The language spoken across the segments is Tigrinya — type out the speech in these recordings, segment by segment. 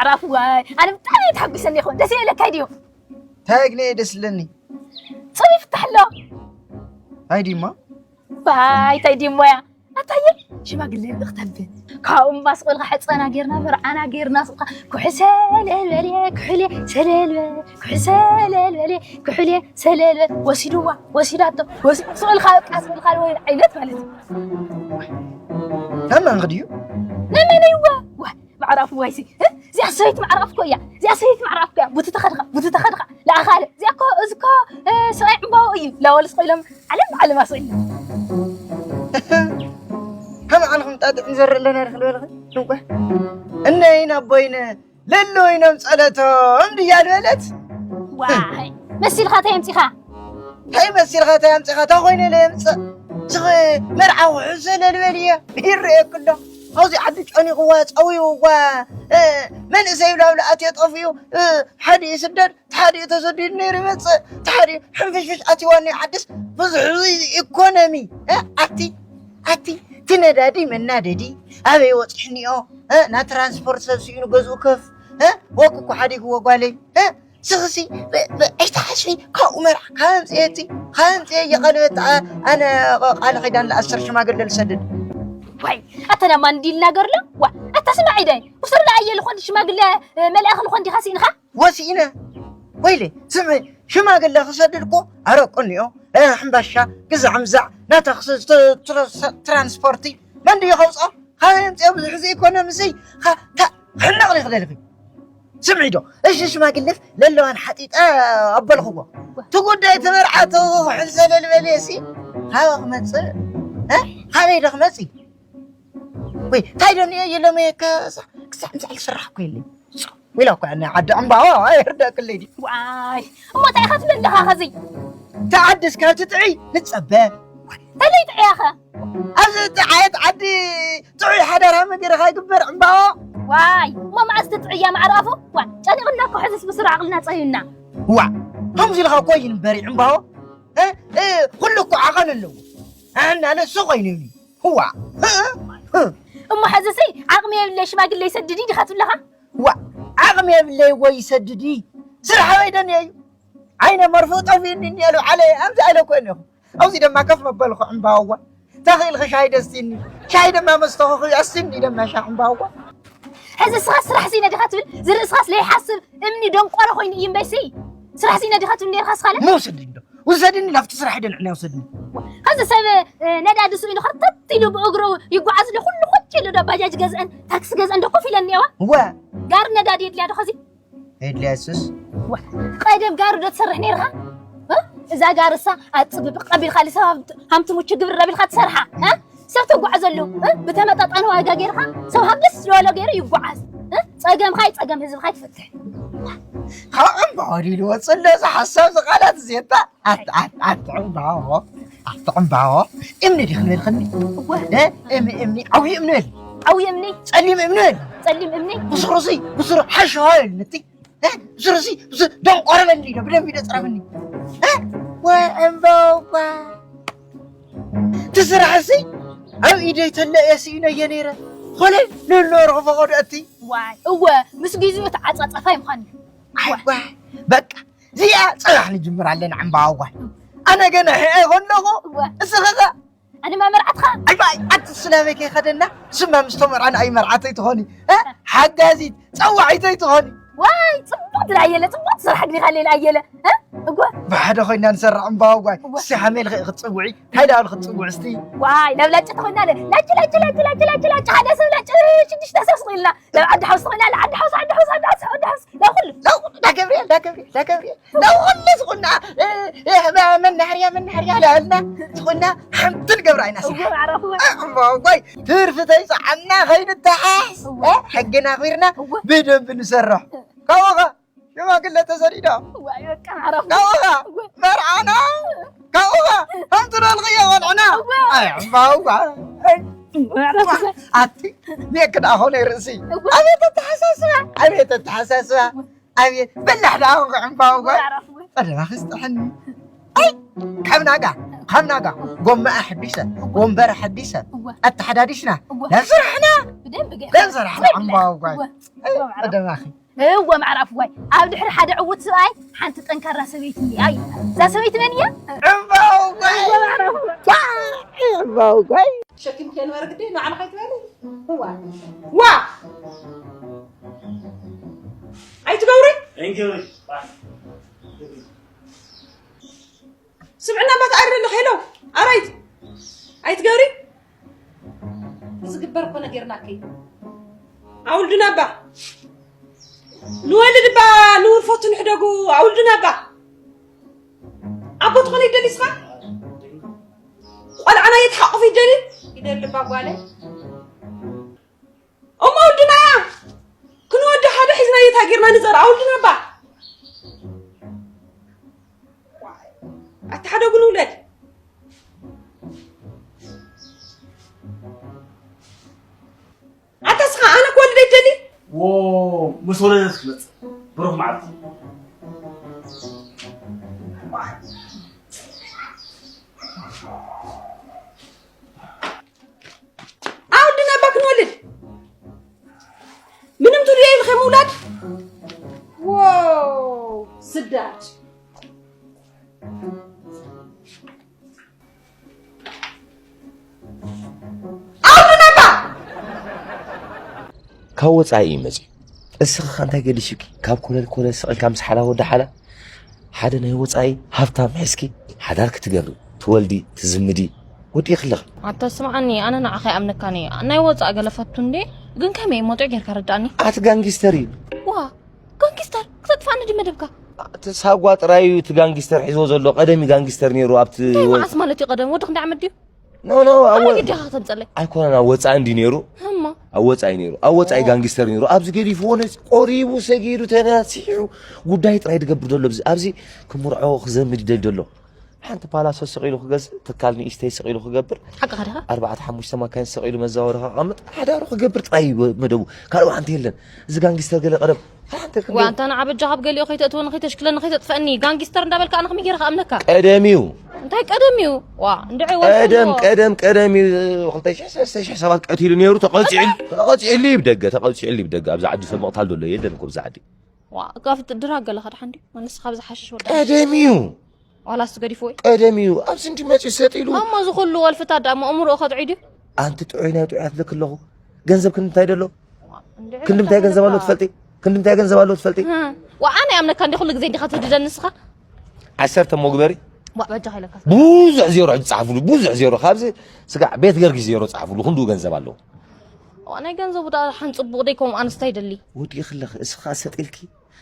ኣዕራፍ ዋይ፣ ኣነ ብጣዕሚ እየ ተሓጒሰ እኒኦ። ደስ ይበለካ ድዩ? እንታይ ግን እየ ደስ ዝብለኒ? ጾም ይፍታሕ ኣሎ። ኣይ ዲማ? ዋይ፣ እንታይ ዲሞ እያ? ኣታየ፣ ሽማግለ እኽተብ። ካብኡ እምባ ስቕ ኢልካ ሕጸና ጌርና፣ መርዓና ጌርና፣ ስቕካ ኩሕሰ ለልበልየ፣ ኩሕልየ ሰለልበ፣ ኩሕሰ ለልበልየ፣ ኩሕልየ ሰለልበ፣ ወሲድዋ፣ ወሲዳቶ፣ ወሲ-፣ ስቕ ኢልካ በቃ፣ ስቕ ኢልካ ወይ ዓይነት ማለት እዩ። ተማን ክድዩ? ነመነይዋ? ዋ፣ ማዕራፉ ዋይሲ። እ? እዚኣ ሰበይቲ ማዕራፍ እኮ እያ። እዚኣ ሰበይቲ ማዕራፍ እኮ እያ። ቡቲ ተኸድኻ፣ ቡቲ ተኸድኻ። ለኣኻለ። እዚኣ እኮ፣ እዚ እኮ፣ እ፣ ሰብኣይ ዕምባባ እዩ። ላወልስ ኮይሎም ዓለም ብዓለም ኣስኢሉ። ከም ዓልኹም ጣጥዕ ንዘርእ ኣለና ዶ ክንበልኺ? እንቋ። እነይን ኣቦይን ለሎ ኢኖም ጸለቶም ድያ ዝበለት? ዋይ፣ መሲልካ እንታይ ኣምጺኻ? እንታይ መሲልካ እንታይ ኣምጺኻ? እንታይ ኮይነ ኢለ የምጽእ? ስኺ መርዓ ውሕሰ ለልበል እየ። ይረኣየኩ ኣሎ። ኣብዚ ዓዲ ጨኒቕዋ፣ ጸዊውዋ፣ እ፣ መንእሰይ ብላብላ ኣትዮ ጠፊኡ፣ እ፣ ሓዲኡ ይስደድ፣ ተሓዲኡ ተሰዲዱ ነይሩ ይመጽእ፣ ተሓዲኡ ሕንፍሽፍሽ ኣትይዋ እኒኦ ዓድስ ብዙሕ ኢኮኖሚ፣ እ፣ ኣቲ፣ ኣቲ፣ እቲ ነዳዲ መናደዲ ኣበይ ወጺሑ እኒኦ፣ እ፣ ናይ ትራንስፖርት ሰብ ስኢኑ ገዝኡ ከፍ፣ እ፣ ወርቂ እኮ ሓዲግዎ ጓለይ፣ እ፣ ስኽሲ፣ ብ-፣ ብ-፣ ኣይትሓስቢ፣ ካብኡ መርዓ፣ ካብ ኣምፅኤቲ፣ ካብ ኣምፅኤ እየቐለበት፣ ኣ-፣ ኣነ ቐ-፣ ቃል ኪዳን ለኣስር ሽማግለ ልሰድድ። ዋይ፣ ኣታ ናማ እንዲ ልናገርላ? ዋ፣ ኣታ ስማዒ ዳይ፣ ብሱር ለኣየ ልኾን ሽማግለ፣ እ፣ መልኣኽ ልኾን ዲኻ ስኢንኻ? ወሲኢነ። ወይለ፣ ስምዒ፣ ሽማግለ ክሰድድ እኮ ኣረቁ እኒኦ፣ እ፣ ሕምባሻ፣ ግዛዕ ምዛዕ፣ ናታ ክስ-፣ ት-፣ ትረ-፣ ትራንስፖርቲ፣ መን ድዩ ከውፅኦ? ካብ ኣምፅኦ ብዙሕ ዘይኮነ ምስይ፣ ካ-፣ ካ-፣ ሕነቕ ዲኺ ደሊኺ? ስምዒ ዶ፣ እሺ ሽማግለስ ለለዋን ሓጢጠ ኣበልኽዎ። እቲ ጉዳይ ተመርዓቱ ክሕል ሰለል በልየሲ፣ ካበ ክመጽእ? እ? ካበይ ዶ ክመጽእ? ወይ፣ እንታይ ዶ እኒኦ የሎም እየ ከ-፣ ክሳዕ ምሳዕ ዝስራሕ እኮ የለይ። ጾ-፣ ኢላ እኮ እያ ዓዲ ዕምባባ፣ ኣይርዳእክለይ ድዩ? ዋይ፣ እሞ እንታይ ኢኻ ትብል ኣለኻ ኸዚ? ተዓድስ ካብ ትጥዕይ ንጸበ። ተለይ ጥዕያኸ? ኣብዚ ጥዓየት ዓዲ ጥዑይ ሓዳር ሃመ ገይርኻ ይግበር ዕምባባ። ዋይ፣ እሞ መዓስ ትጥዕያ ማዕረ ኣፉ? ዋ፣ ጨኒቕና እኮ ሕዝስ ብስሩ ዓቕልና ጸዩና። ዋ፣ ከምዚ ኢልኻ እኮ እዩ ንበሪ ዕምባባ። እ? እ፣ ኩሉ እኮ ዓቐን ኣለዎ። ኣና ለሱ ኮይኑኒ። ዋ። እ? እ? እሞ ሕዝሲ ዓቕሚ የብለይ ሽማግለ ይሰድድ ዲኻ ትብለኻ? ዋ፣ ዓቕሚ የብለይ ወይ ይሰድድ። ስራሕ ወይ ደንየ እዩ። ዓይነ መርፍእ ጠፊእኒ እኒኦ፣ ዓለ፣ ኣምዚ ኣለ እኮ እኒኹ። ኣብዚ ደማ ከፍ መበልኹ ዕምባባ። ተኽኢልኺ ሻሂ ደስቲኒ። ሻሂ ደማ መስተኹ ኣስቲኒ ደማ ሻሂ ዕምባባ። ሕዚ እስኻ ስራሕ ሲነ ዲኻ ትብል? ዝርእስኻስ ለይሓስብ እምኒ ደንቆሮ ኮይኑ እዩ እምበይሲ። ስራሕ ሲነ ዲኻ ትብል ነርካ እስኻለ? መውሰድ እንዶ። ውሰድኒ ላፍቲ ስራሕ ደን ዕና ውሰድኒ። ከዚ ሰብ፣ እ፣ ነዳዲ ስኢኑ ኸርተት ኢሉ ብእግሩ ይጓዓዝ ኣሎ። ኩሉ ኮጭ ኢሉ ዶ ባጃጅ ገዝአን ታክሲ ገዝአን ዶ ኮፍ ኢለን እኒአዋ? እወ። ጋሪ ነዳዲ የድልያ ዶ ኸዚ? የድልያ ሱስ። ዋ፣ ቀደም ጋሪ ዶ ትሰርሕ ነይርኻ? እ? እዛ ጋሪ እሳ ኣጽብብ ቀቢልካ ልሰብ ሃምትሙ ችግብር ረቢልካ ትሰርሓ፣ እ? ሰብ ተጓዕዘሉ፣ እ? ብተመጣጣኒ ዋጋ ገይርካ ሰብ ሃብ ደስ ዝበሎ ገይሩ ይጓዓዝ፣ እ? ጸገምካ ይጸገም ህዝብካ ይትፈትሕ። ካብ ዕምባባ ድዩ ዝወጽእ ኣሎ እዚ ሓሳብ፣ እዚ ቃላት እዚኤታ? ኣት-፣ ኣት-፣ ኣት ዕምባባ፣ ኣት ዕምባባ። እምኒ ዲኺ ንበልኽኒ? እወ። እ? እም-፣ እምኒ፣ ዓብዪ እምኒ በል። ዓብዪ እምኒ። ጸሊም እምኒ በል። ጸሊም እምኒ። ብስሩሲ፣ ብስሩ ሓሸዋ በልኒ እቲ። እ? ብስሩሲ፣ ብስሩ ደንቆሮ በልኒ ዶ፣ ብደንቢ ዶ ጽረፍኒ። እ? ወዕምባባ። እቲ ስራሕሲ ኣብ ኢደይ ተሎ እየ ስኢነዮ ነይረ። ኾለል ንብሎ ረኽቦ ኸዶ እቲ። ዋይ፣ እወ፣ ምስ ግዜኡ ተዓጻጸፋይ ምዃን እዩ። ኣይ፣ ዋይ፣ በቃ፣ እዚኣ ጽባሕ ንጅምር ኣለና ዕምባባ ጓል። ኣነ ገና ሕኤ ከለኹ፣ እወ። እስኺ ኸ? ኣነ ማ መርዓትኻ? ኣይ፣ ባይ፣ ኣቲ ስላበይ ከይኸደና፣ ስማ ምስ ተመርዓና ኣይ መርዓተይ ትኾኒ፣ እ? ሓጋዚት፣ ጸዋዒተይ ትኾኒ። ዋይ፣ ጽቡቕ ድላ ኣየለ፣ ጽቡቕ ትሰርሕ ግዲኻ ሌላ ኣየለ፣ እ? እወ። ብሓደ ኮይና ንሰርሕ ዕምባባ ጓል። እወ። እስቲ ሓሜልኺ ክትጽውዒ፣ እንታይ ደኣ ክትጽውዒ እስቲ? ዋይ፣ ናብ ላጭ ተኾይና ለ-፣ ላጭ፣ ላጭ፣ ላጭ፣ ሓደ ሰብ ላጭ፣ ሽዱሽተ ሰብ ስቕ ኢልና። ናብ ዓዲ ሓውስ ተኾይና ለ-፣ ዓዲ ሓውስ፣ ዓዲ ሓውስ፣ ዓዲ ሓውስ፣ ዓዲ ሓውስ፣ ናብ ኩሉ። ናብ ኩሉ፣ ዳ ገብርኤል፣ ዳ ገብርኤል፣ ዳ ገብርኤል። ናብ ኩሉ ዝኹና፣ እ፣ እ፣ መናሃርያ፣ መናሃርያ ዳበልና፣ ዝኹና ሓንቲ ንገብራ ኢና ስራሕ። እወ፣ ኣዕራፍ እወ። እ፣ እሞ፣ እዋይ፣ ትርፊ ተይጸዓና ከይንተሓስ፣ እወ። እ፣ ሕግና ኣኽቢርና እወ። ብደንቢ ንሰርሕ። ካብኡ ኸ ሽማግለ ተሰዲዳ። እዋይ፣ በቃ፣ ኣዕራፍ እወ። ካብኡ ኸ እወ። መርዓና። ካብኡ ኸ ከምቲ ደልኽዮ ቆልዕና። እወ። ኣይ፣ እምባባ። ኣዕራፍ እወ። ኣቲ፣ ሜክ ደኣ ኾነ ርእሲ። እወ። ኣቤት ኣተሓሳስባ፣ ኣቤት ኣተሓሳስባ። እወ። ኣቤት በላሕ ደኣ ኾንኩ ዕምባባ ጓል። ኣዕራፍ እወ። ቀደማኺ ስጥሐኒ። ኣይ፣ ካብ ናጋ፣ ካብ ናጋ ጎማ ኣሕቢሰ፣ ወንበር ኣሕቢሰ፣ እወ። ኣተሓዳዲስና፣ እወ። ናብ ስራሕና፣ ብደንብ ገይርካ። ናብ ስራሕና፣ ናብ ዕምባባ ጓል። እወ። እወ፣ ማዕረፍ። ደማኺ። እወ፣ ማዕረፍ ዋይ። ኣብ ድሕሪ ሓደ ዕዉት ሰብኣይ ሓንቲ ጠንካራ ሰበይቲ እያ። እዛ ሰበይቲ መን እያ? ዕምባባ ጓል። እወ፣ ማዕረፍ። ዋ፣ ዕምባባ ጓል። ሸኪም ከይነበረ ግዲ ንዓና ከይትበሊ። እዋ። ዋ። ኣይትገብሪ? ኣይገብሪ። ስምዕና እባ ትኣሪ ኣለኺ። ሄሎ፣ ኣራይት። ኣይትገብሪ? ዝግበር እኮ ነጊርናኪ። ኣውልድና እባ። ንወልድ እባ፣ ንውርፈቱ ንሕደጉ፣ ኣውልድና እባ። ኣቦ ትኾነ ይደሊ እስኻ? ቆልዓና እየ ትሓቁፍ ይደሊ? ይደሊ እባ ጓለይ። እሞ ወድና እያ። ክንወዲ ሓደ ሒዝና እየ ታጊርና ንዘርኣ ወድና እባ። ኣታ ሓደ ጉን ውለድ። ኣታ እስኻ ኣነ ክወልድ ኣይደሊ? ዎ፣ ምስ ወለደት ክትመጽእ። ብሩኽ መዓልቲ። ኣወድና እባ ክንወልድ። ምንም ትብልዮ ኢልኺ ምውላድ? ዎ፣ ስዳድ። ኣወድና እባ! ካብ ወጻኢ እዩ መጺኡ። እስኺ ኸ እንታይ ገዲሹኪ? ካብ ኮለል ኮለል ስቕ ኢልካ ምስ ሓላ ወዲ ሓላ፣ ሓደ ናይ ወጻኢ ሃብታም ሒዝኪ ሓዳር ክትገብሪ፣ ትወልዲ፣ ትዝምዲ፣ ወዲእኺ ኣለኺ። ኣታ ስምዓኒ፣ ኣነ ንዓኻ ይኣምነካን እየ። ናይ ወጻኢ ገለ ፈቱ እንዴ? ግን ከመይ መጺኡ ጌርካ ረዳእኒ። ኣቲ ጋንጊስተር እዩ። ዋ፣ ጋንጊስተር? ክተጥፋኒ ድዩ መደብካ? እቲ ሳጓ ጥራይ እዩ እቲ ጋንጊስተር ሒዝዎ ዘሎ። ቀደም እዩ ጋንጊስተር ነይሩ ኣብቲ እንታይ ወ- መዓስ ማለት እዩ ቀደም? ወዲ ክንደይ ዓመት ድዩ? ኖ፣ ኖ፣ ኣብ ኣነ ወ- ግዴኻ ከተምጸለይ። ኣይኮነን፣ ኣብ ወጻኢ እንዲ ነይሩ። እማ። ኣብ ወጻኢ ነይሩ። ኣብ ወጻኢ ኦ። ጋንጊስተር ነይሩ። ኣብዚ ገዲፍዎ ነዚ ቆሪቡ፣ ሰጊዱ፣ ተናሲሑ፣ ጉዳይ ጥራይ ዝገብር ዘሎ ኣብዚ። ኣብዚ ክምርዖ ክዘምድ ይደሊ ዘሎ። ሓንቲ ፓላሶ ሰቒሉ ክገዝእ፣ ትካል ንእሽተይ ሰቒሉ ክገብር፣ ሓቅኻ ዲኻ? ኣርባዕተ ሓሙሽተ ማካይን ሰቒሉ መዛወሪ ከቐምጥ፣ ሓዳሩ ክገብር ጥራይ እዩ መደቡ። ካልእ ዋላ ሓንቲ የለን። እዚ ጋንጊስተር ገለ ቀደም፣ ሓንቲ ክንደይ ዋ፣ ኣንታ ንዓ በጃኻ ኣብ ገሊኡ ከይተእትወኒ፣ ከይተሽክለኒ፣ ከይተጥፈአኒ። ጋንጊስተር እንዳበልካ ኣነ ከመይ ገይረ ክኣምነካ? ቀደም እዩ። እንታይ ቀደም እዩ? ዋ፣ እንድዒ ወልፊ ቀደም፣ ኣለዎ። ቀደም፣ ቀደም እዩ። ክልተ ሽሕ፣ ሰለስተ ሽሕ ሰባት ቀቲሉ ነይሩ፣ ተቐጺዑ፣ ተቐጺዑሉ እዩ ብደገ፣ ተቐጺዑሉ እዩ ብደገ። ኣብዚ ዓዲ ሰብ ምቕታል ዘሎ የለን እኮ ኣብዚ ዓዲ። ዋ፣ ካብቲ ድራግ ገለ ከድሓን ድዩ? ንስኻ ብዝሓሽሽ ወዲ ቀደም እዩ። ዋላስ ገዲፍዎ እዩ? ቀደም እዩ። ኣብዚ እንዲ መጺኡ ሰጥ ኢሉ። እሞ እዚ ኩሉ ወልፍታት ደኣ እሞ ኣእምሮኡ ከጥዑይ ድዩ? ኣንቲ ጥዑይ ናይ ጥዑያት ትብለኪ ኣለኹ። ገንዘብ ክንዲ እንታይ ደሎ? እንድዒ ክንዲ እንታይ በቃ ገንዘብ ኣሎ በቃ። ትፈልጢ? ክንዲ እንታይ ገንዘብ ኣሎ ትፈልጢ? እ፣ ዋ፣ ኣነ ይኣምነካ እንዲ ኩሉ ግዜ እንዲኻ ትህድደኒ ንስኻ? ዓሰርተ እሞ ግበሪ። ዋ፣ በጃኻ ኢለካ። ብዙሕ ዜሮ ሕጂ ጸሓፍሉ፣ ብዙሕ ዜሮ። ካብዚ ስጋዕ ቤት ገርጊስ ዜሮ ጸሓፍሉ፣ ክንድኡ ገንዘብ ኣለዎ። ዋ፣ ናይ ገንዘቡ ደኣ ሓን ጽቡቕ ደይ ከምኡ ኣንስታይ ደሊ። ወዲእኺ ኣለኺ፣ እስኻ ሰጥ ኢልኪ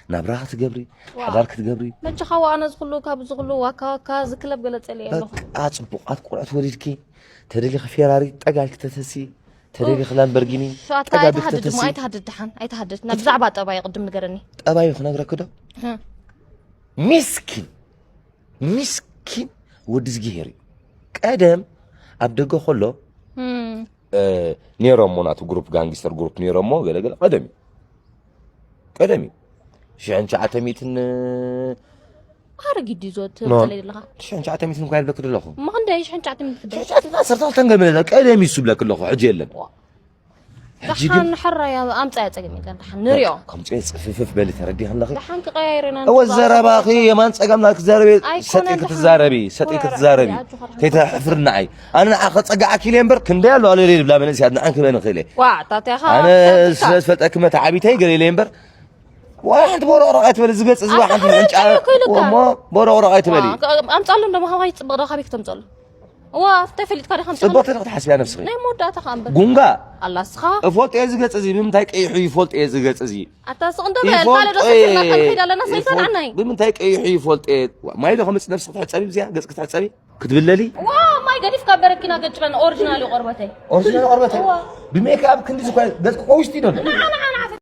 ናብራ ክትገብሪ፣ ዋ። ሓዳር ክትገብሪ። በጃኻ ዋ፣ ኣነ ዝኹሉ፣ ካብ ዝኹሉ ዋካ ዋካ ዝክለብ ገለጸ ኢለ ኣለኹ። በቃ ጽቡቓት ቆልዑት ወሊድኪ፣ ተደሊኺ ፌራሪ ጠጋ ኢልኪ ተተሲ፣ ተደሊኺ ኡፍ። ላምበርጊኒ ሻታ ጠጋ ኢልኪ ኣይትሃድድ እሞ፣ ተተሲ። ኣይትሃድድ ደሓን፣ ኣይትሃድድ። ናብ ብዛዕባ ጠባይ ቅድም ንገረኒ። ጠባዩ ክነግረኪ ዶ? እ። ሚስኪን፣ ሚስኪን ወዲ ዝጊሄር እዩ። ቀደም ኣብ ደገ ከሎ፣ እም። እ፣ ነይሮሞ ናቱ ግሩፕ፣ ጋንጊስተር ግሩፕ ነይሮሞ፣ ገለ ገለ ቀደም እዩ። ቀደም እዩ። ሽሕን ትሽዓተ ሚእትን፣ ኣረጊት ድዩ ዞት ኖ። ትብለይ ዘለኻ? ሽሕን ትሽዓተ ሚእትን እኳ ይብለኪ ዘለኹ። እሞ ክንደይ ሽሕን ትሽዓተ ሚእትን ክንደይ? ሽሕን ትሽዓተ ሚእትን ዓሰርተ ክልተን ገለ መለ ቀደም እዩ እሱ ብለኪ ኣለኹ፣ ሕጂ የለን። ዋ። ሕጂ ግን ደሓን ሕራይ ኣምጻያ ጸገም የለን። ደሓን ንሪኦ። ከምጽኦ ጽፍፍፍ በሊ ተረዲኺ ኣለኺ። ደሓን ክቀያይር ኢና እወ ንዛረብ። ዘረባኺ የማን ጸጋም ናት ክትዛረቢ፣ ኣይኮነን ሰጢ ደሓን። ክትዛረቢ፣ ሰጢ ወረ ክትዛረቢ። ኣጆኻ ደሓን። ከይተሕፍርና ኣይ። ኣነ ንዓ ከጸጋዓኪ ኢለ እምበር ክንደይ ኣሎ ኣለለይ ዝብላ መንእሰያት ንዓን ክበን እኽእል እየ። ዋ፣ ታትያኻ ኣነ ኣፍሪቃ። ስለ ዝፈልጠኪ መተዓቢተይ ገለ ኢለ እምበር ዋላ ሓንቲ ቦሮቕሮቕ ኣይትበሊ፣ ዝገጽ እዚ ዋላ ሓንቲ ኣንታ ምሕንጫ ሕራይ እኮ ኢሉካ። እሞ ቦሮቕሮቕ ኣይትበሊ። ዋ፣ ኣምጻሎም ደሞ ካባይ ጽብቕ ዶ ካበይ ክተምጸሉ? ዋ፣ እንታይ ፈሊጥካ ዲኻ ኣምጻሎም? ጽብቕቲ ዲኻ ትሓስብያ ነብስኺ? ናይ መወዳእታ ኸኣ እምበር። ጉንጋ። ኣላ እስኻ? እፈልጦ እየ ዝገጽ እዚ፣ ብምንታይ ቀይሑ ይፈልጦ እየ ዝገጽ እዚ። ኣታ ስቕ እንዶ በል፣ ይፈልጦ ካልእ ዶ እየ፣ ሰፊርና ክንኸይድ ኣለና፣ ሰይጣን ይፈል-፣ ዓናይ። ብምንታይ ቀይሑ ይፈልጦ እየ። ዋ፣ ማይ ዶ ከምጽእ ነብስኺ ትሕጸቢ ብዚኣ፣ ገጽኪ ትሕጸቢ? ክትብለሊ? ዋ፣ ማይ ገዲፍካ በረኪና ገጭ በል፣ ኦሪጂናል እዩ ቆርበተይ። ኦሪጂናል ቆርበተይ? እዋ። ብሜክኣፕ ክንዲ ዝኾነ ገጽኪ ቆውስቲ ዶ ኣሎ? ንዓ፣ ንዓ፣ ንዓ፣